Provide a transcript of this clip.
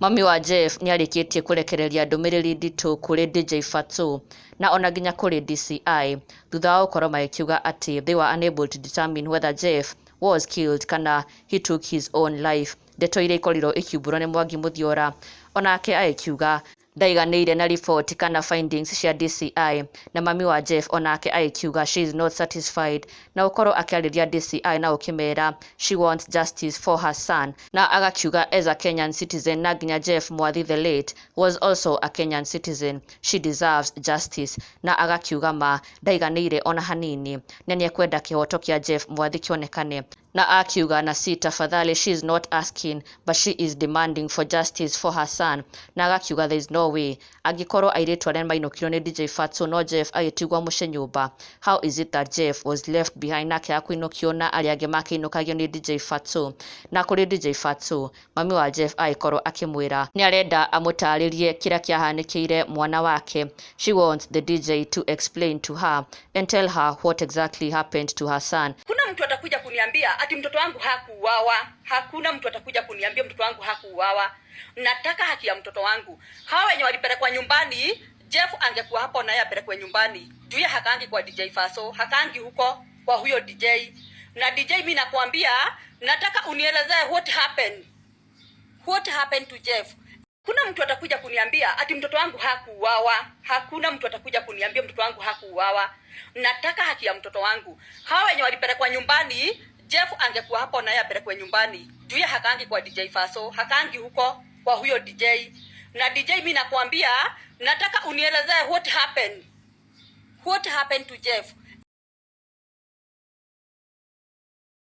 Mami wa Jeff nĩarĩkĩtie kũrekereria ndũmĩrĩri nditũ kũrĩ DJ Fatxo na ona nginya kũrĩ DCI thutha wa gũkorwo magĩkiuga atĩ they were unable to determine whether Jeff was killed kana he took his own life. Ndeto iria ikorirwo ikiumbũrwo nĩ Mwangi Mũthiora onake agĩkiuga ndaiganĩire na riboti kana findings cia DCI na mami wa Jeff onake agĩkiuga she is not satisfied na gũkorwo akĩarĩria DCI na gũkĩmera she wants justice for her son na agakiuga as a Kenyan citizen na nginya Jeff Mwathi the late was also a Kenyan citizen, she deserves justice na agakiuga ma ndaiganĩire ona hanini na nĩekwenda kĩhoto kĩa Jeff Mwathi kĩonekane na akiuga na si tafadhali, she is not asking but she is demanding for justice for her son na agakiuga there is no way angĩkorwo airĩtu arĩa mainũkirio nĩ DJ Fatxo no Jeff agĩtigwo mũciĩ nyũmba, how is it that Jeff was left behind na akĩaga kũinũkio na arĩa angĩ makĩinũkagio nĩ DJ Fatxo? Na kũrĩ DJ Fatxo, mami wa Jeff agĩkorwo akĩmwĩra nĩ arenda amũtarĩrie kĩrĩa kĩahanĩkĩire mwana wake. She wants the DJ to explain to her and tell her what exactly happened to her son. Hakuna mtu atakuja kuniambia ati mtoto wangu hakuuawa. Hakuna mtu atakuja kuniambia mtoto wangu hakuuawa. Nataka haki ya mtoto wangu. Hawa wenye walipelekwa nyumbani, Jeff angekuwa hapo naye apelekwe nyumbani. Juu ya hakangi kwa DJ Fatxo, hakangi huko kwa huyo DJ. Na DJ, mimi nakwambia, nataka unielezee what happened. What happened to Jeff? Hakuna mtu atakuja kuniambia ati mtoto wangu hakuuawa. Hakuna mtu atakuja kuniambia mtoto wangu hakuuawa. Nataka haki ya mtoto wangu. Hawa wenye walipelekwa nyumbani, Jeff angekuwa hapo naye apelekwe nyumbani. Juu ya hakangi kwa DJ Fatxo, hakangi huko kwa huyo DJ. Na DJ, mimi nakwambia, nataka unielezee what happened. What happened to Jeff?